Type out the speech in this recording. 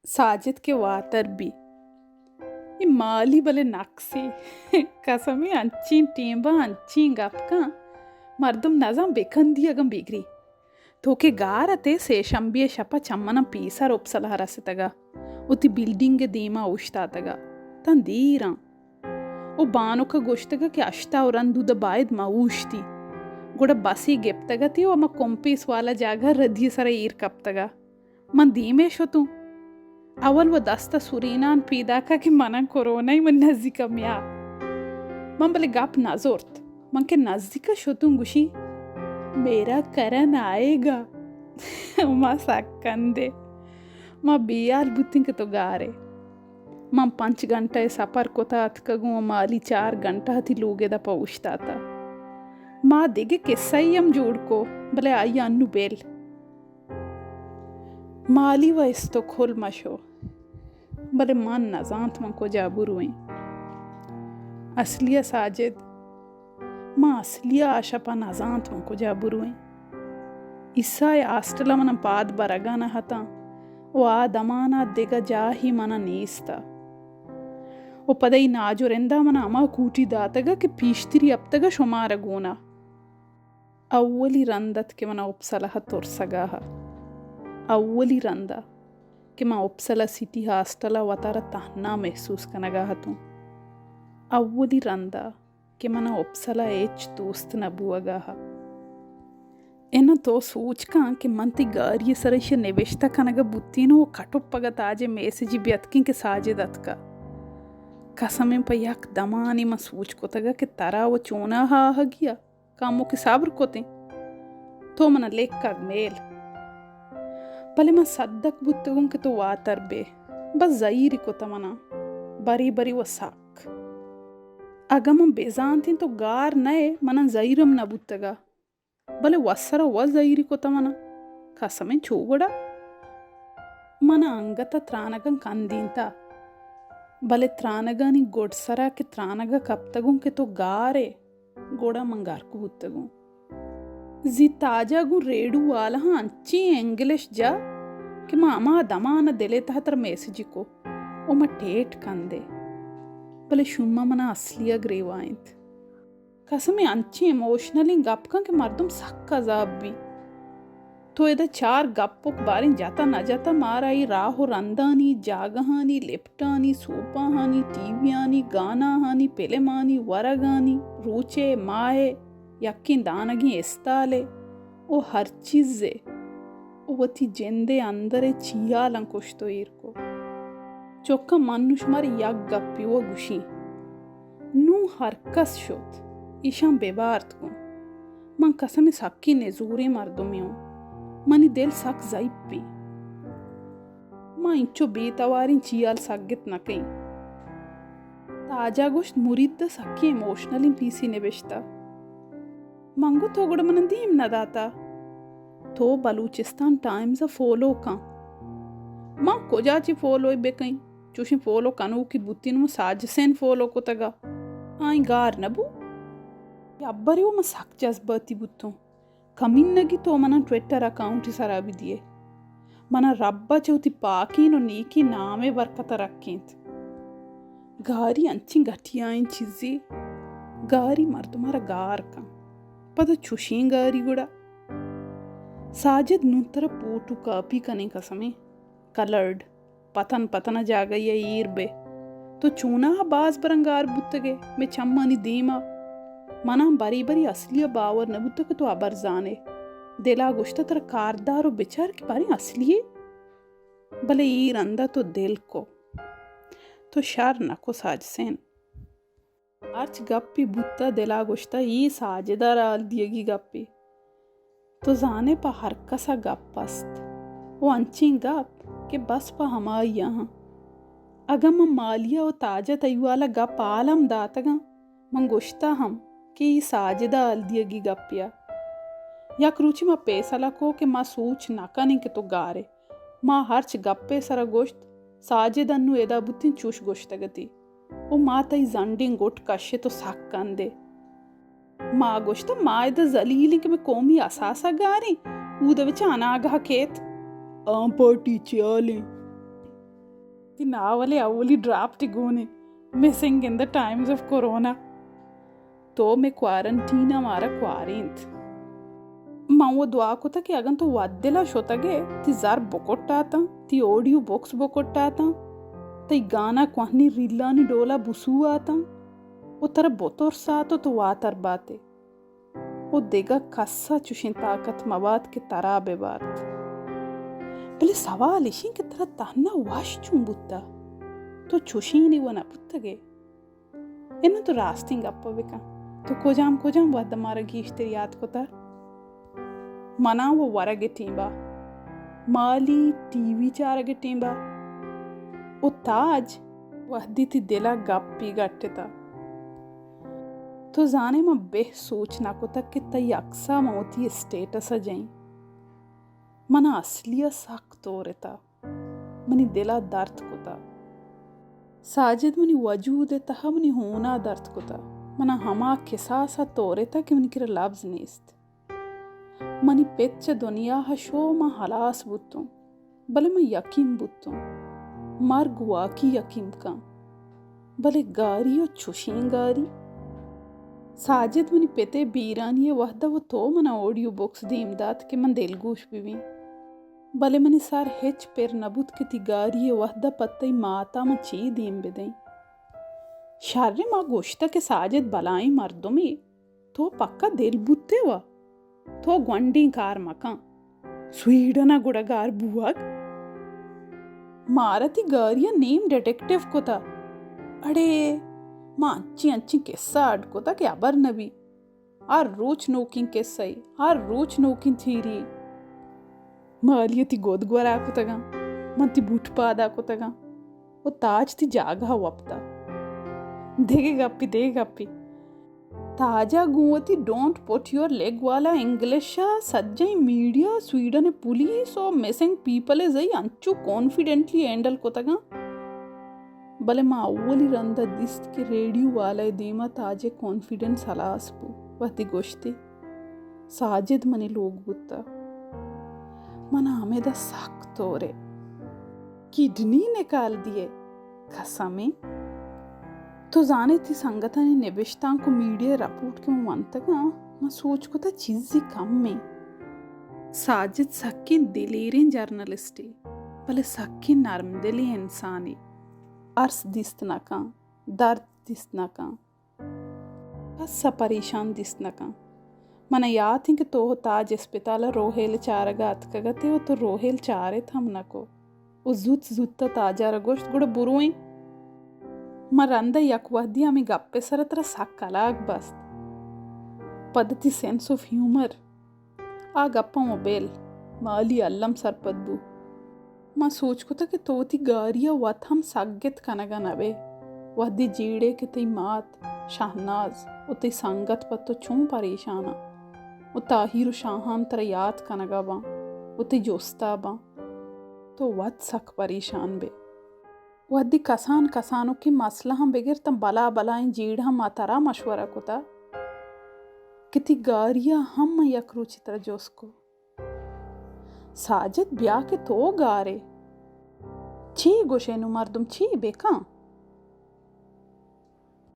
ساجد کہ واتر بی۔ اے مالی بلے نقصے۔ قسمیں انچیں ٹیمبا انچیں گپ کن، مردم نزان بکندی اگاں بگری۔ تو کہ گار اتے، سے شمبے ء شپ ء چمناں پیسر اپسلہ ء رستگ ء وتی بلڈنگ ء دیما اوشتاتگ ء تاں دیراں۔ او بانک ء گوشتگ کہ ہشت ء رند اود ء باید ما اوشتی۔ گڑا بسے گپتگ اتی و ہما کمپیس والا جاگہ ردی ء سرا ایر کپتگ ء من دیمے شتوں۔ اول و دست ء سرینان پیداک ء کہ مناں کرونا ء من نزیک ء میا۔ من بلے گپ نہ زرت۔ من کہ نزیک ء شتوں گوشی، میرا کرن آئے گا۔ ما سک کندے۔ ما بیال بوتیں کہ تو گارے۔ من پنچ گھنٹہ ء سپر کت ء اتکگوں و مالی چار گھنٹہ وتی لوگ ء دپ ء اوشتاتہ۔ ما دگہ کسہ ای ہم جوڑ کو، بلے آئی ء انو بل۔ مالی و استکہولم ء شو، بلے من نزانت من کجا برویں۔ اصلی ء ساجد، من اصلی ء آ شپ ء نزانت من کجا برویں۔ عیسی ء ہاسٹل ء من ء پاد برگ ء نہ اتاں و آ دمان ء دگہ جاہے من ء نیست ء۔ و پدا ای ناجو رندا من ء ہما کوٹی داتگ ء کہ پیشتری ہپتگ ء شمارا گون ء۔ اولی رند ات کہ من ء اپسلہ ء ترسگ ء ات۔ اولی رند ء کہ من اپسلہ سٹی ہاسٹل ء وتارا تہنا محسوس کنگ ء اتوں۔ اولی رند ء کہ من ء اپسلہ ہچ دوست نہ بوگ ء ات۔ اناں تو سوچ کن کہ من تئی گاری ء سر ء ایشی ء نبشتہ کنگ ء بوتینوں و کٹپگ ء تاجے میسجی بیاتکیں کہ ساجد اتکہ۔ قسمیں پہ یک دمانے من سوچ کتگ ء کہ ترا و چوناہا آہگی ء کموکے صبر کتیں۔ تو من ء لیکگ میل۔ بلے من سدک بوتگوں کہ تو واتر بے۔ بس زہیری کتہ من ء۔ برے برے و سک۔ اگاں من بزانتیں تو گار نہ ئے، من ء زہیر ہم نہ بوتگ ء۔ بلے وسر ء وت زہیری کتہ من ء۔ قسمیں چو گڑا؟ من ء انگت ء ترانگاں کندینتہ، بلے ترانگانی گڈسر ء کہ ترانگ ء کپتگوں کہ تو گار ئے، گڑا من گرک بوتگوں۔ زی تاجا گوں ریڈو والاہاں انچیں انگلش جا کہ من ہما دمان ء دل ء تہ ء ترا میسجی کو و من ٹیٹ کندے، بلے شوما من ء اصلی ء گریوائینت۔ قسمیں انچیں ایموشنلیں گپ کن کہ مردم سک عذاب بی۔ تو ادا چار گپک باریں جتہ نہ جتہ مارا اے راہ و رندانی، جاگہانی، لپٹانی، سوپاہانی، ٹی ویانی، گاناہانی، پلمانی، ورگانی، روچے، ماہے، یکیں دانگیں استالے و ہر چیزے و وتی جندے اندرے چیالاں کشت و ایر کو۔ چکاں من نوں شمارا یک گپے و گوشیں۔ نوں ہرکس شت، ایشاں ببارت گوں۔ من قسم سکیں نزوریں مردمے اوں۔ منی دل سک ضعیفیں۔ من انچو بے تواریں چیال سگت نہ کئیں۔ تاجا گوشت، مرید ء سکیں ایموشنلیں پیسے نبشتہ۔ من گو، تو گڑا من دیم نہ داتا۔ تو بلوچستان ٹائمز ء فالو کن۔ من کجا چہ فالو بکئیں؟ چوشیں فالو کنوکی بوتین من ساجسین فالو کتگا۔ آئیں گار نہ بو۔ یا بریو من سک جذباتی بوتوں۔ کمینگی تو منا ٹویٹر اکاؤنٹ سرا بہ دیئے۔ منا رب ء چہ وتی پاکین و نیکین نام ء برکت ء رکینت۔ گاری انچیں گھٹیائیں چیزے، گاری مردم ء را گار کن۔ پدا چوشیں گاری گڑا۔ ساجد نوں ترا پوٹو کاپی کنیں قسمیں۔ کلرڈ۔ پتن پتن ء جاگہے ء ایر بئے۔ تو چوناہا باز برنگار بوتگ ئے مئے چمانی دیم ء۔ من ء بری بری اصلی ء باور نہ بوتگ کہ تو ہبر زان ئے۔ دل ء گوشتہ ترا کاردار و بچار کہ باریں اصلی ئے۔ بلے اے رند ء تو دل کو۔ تو شر نہ کو ساجسین۔ ہرچ گپے بوتہ، دل ء گوشتہ، اے ساجد ء را حال دیگی گپے۔ تو زان ئے پہ ہرکس ء گپ است و انچیں گپ کہ بس پہ ہمائی ء آں۔ اگاں من مالیہ و تاجہ تئی والا گپ حال ہم داتگاں، من گوشتہ ہم کہ اے ساجد ء حال دیگی گپے ء۔ یک روچے ما پیسلہ کو کہ ما سوچ نہ کنیں کہ تو گار ئے۔ ما ہرچ گپے سرا گوشت، ساجد انوں ادا بوتیں چوش گوشتگ اتی۔ او ما تئی زنڈیں گٹ کشت و سک کندے۔ ما گوشت، ما ادا ذلیلیں کہ مئے قومی اثاثہ گاریں، اود ء بچا اناگہ کیت۔ آں پارٹی چیالیں۔ ناول ءِ اولی ڈرافٹ گون اِنت، missing in the Times of corona. تو مئے کوارنٹین ءَ مارا کوارینت۔ من وَ دعا کتگ کہ اگاں تو وت دل ءَ شتگ ئے، تئی زر بکٹاتاں، تئی آڈیو بکس بکٹاتاں، تئی گانا کوہنیں ریلانی ڈول ءَ بسواتاں ءُ ترا بترسات ءُ تو واتر بات ئے۔ ءُ دگہ کس ءَ چشیں طاقت مبات کہ ترا بہ بارت۔ بلے سوال ایش اِنت کہ ترا تہنا وش چون بوتہ؟ تو چشینے وَ نہ بوتگ ئے۔ انوں تو راستیں گپ ءَ بکن۔ تو کجام کجام وھد ءَ مارا گیشتر یات کتہ؟ منا وَ ورگ ءِ ٹیم ءَ، مالی ٹی وی چارگ ءِ ٹیم ءَ، ءُ تاج وھدی تئی دل ءَ گپے گٹتہ۔ تو زان ئے من بہ سوچ نہ کتگ کہ تئی عکس ءَ من وتی اسٹیٹس ءَ جئیں۔ من ءَ اصلی ءَ سک تورتہ۔ منی دل ءَ درد کتہ۔ ساجد منی وجود ءِ تہ ءَ منی ہون ءَ درد کتہ۔ من ءَ ہما کساس ءَ تورتہ کہ منی کرا لبز نیست۔ منی پت چہ دنیا ءَ شو، من ہلاس بوتوں، بلے من یکیم بوتوں۔ مرگ واکی یکیم کن، بلے گاری ءُ چشیں گاری۔ ساجد منی پت ءِ بیرانی ءِ وھد ءَ وَ تو من ءَ آڈیو بکس دیم دات کہ من دلگوش بہ بیں، بلے منی سر ہچ پر نہ بوت کہ تئی گاری ءِ وھد ءَ پہ تئی مات ءَ من چے دیم بدئیں۔ شریں ما گوشتہ کہ ساجد بلائیں مردمے، تو پکا دل بوتے وَ؟ تو گونڈیں کار مکن۔ سویڈن ءَ گڑا گار بوگ؟ مارا تئی گاری ءَ نیم ڈیٹیکٹیو کتہ۔ اڑے، ما انچیں انچیں کسہ اڈ کتہ کہ ہبر نہ بی۔ ہر روچ نوکیں کسہ ئے، ہر روچ نوکیں تھیری۔ مالی ءَ تئی گد گورا کتگاں، من تئی بوٹ پادا کتگاں ءُ تاج تئی جاگہ ءَ وپتہ۔ دگہ گپے، دگہ گپے۔ تاج ءَ گوں وتی ڈونٹ پٹ یور لیگ والا انگلش ءَ سجہیں میڈیا، سویڈن ءِ پولیس ءُ مسنگ پیپلز ءَ انچو کانفیڈنٹلی ہینڈل کتگاں۔ بلے ما اولی رند ءَ دیست کہ ریڈیو والا ءِ دیم ءَ تاج ءِ کانفیڈنس ہلاس بو۔ وھدے گوشتی، ساجد منی لوگ بوتہ۔ من ءَ ہمدا سک تورے۔ کڈنی نکال دیے۔ قسمیں۔ تو زان ئے تئی سنگتانی نبشتانک ءُ میڈیا رپورٹ کہ من ونتگاں، من سوچ کتہ چیزے کم ایں۔ ساجد سکیں دلیریں جرنلسٹے، بلے سکیں نرم دلیں انسانے۔ ارس دیست نہ کن، درد دیست نہ کن، کس ءَ پریشان دیست نہ کن۔ من ءَ یات ایں کہ تو ءُ تاج اسپتال ءَ روہیل چارگ ءَ اتکگ اتے ءُ تو روہیل چارت ہم نہ کو۔ ءُ زوت زوت ءَ تاج ءَ را گوشت، گڑا بروئیں۔ من رند ءَ یک وھدی ہمے گپ ءِ سر ءَ ترا سک کلاگ بست۔ پد تئی سینس آف ہیومر۔ آ گپاں وَ بل، مالی الم سرپد بو۔ من سوچ کتہ کہ تو وتی گاری ءَ وت ہم سگت کنگ ءَ نہ بئے۔ وھدے جیڑے کہ تئی مات، شہناز ءُ تئی سنگت پہ تو چون پریشان آں ءُ تاہیر ءُ شاہان ترا یات کنگ ءَ باں ءُ تئی جست ءَ باں، تو وت سک پریشان بئے۔ وھدے کسان کسانکیں مسئلہ ہم بگر تاں بلا بلائیں جیڑہ ہم ما ترا مشورہ کتہ کہ تئی گاری ءَ ہم من یک روچے ترا جست کو۔ ساجد، بیا کہ تو گارے۔ چی گوشے نوں مردم، چی بکن؟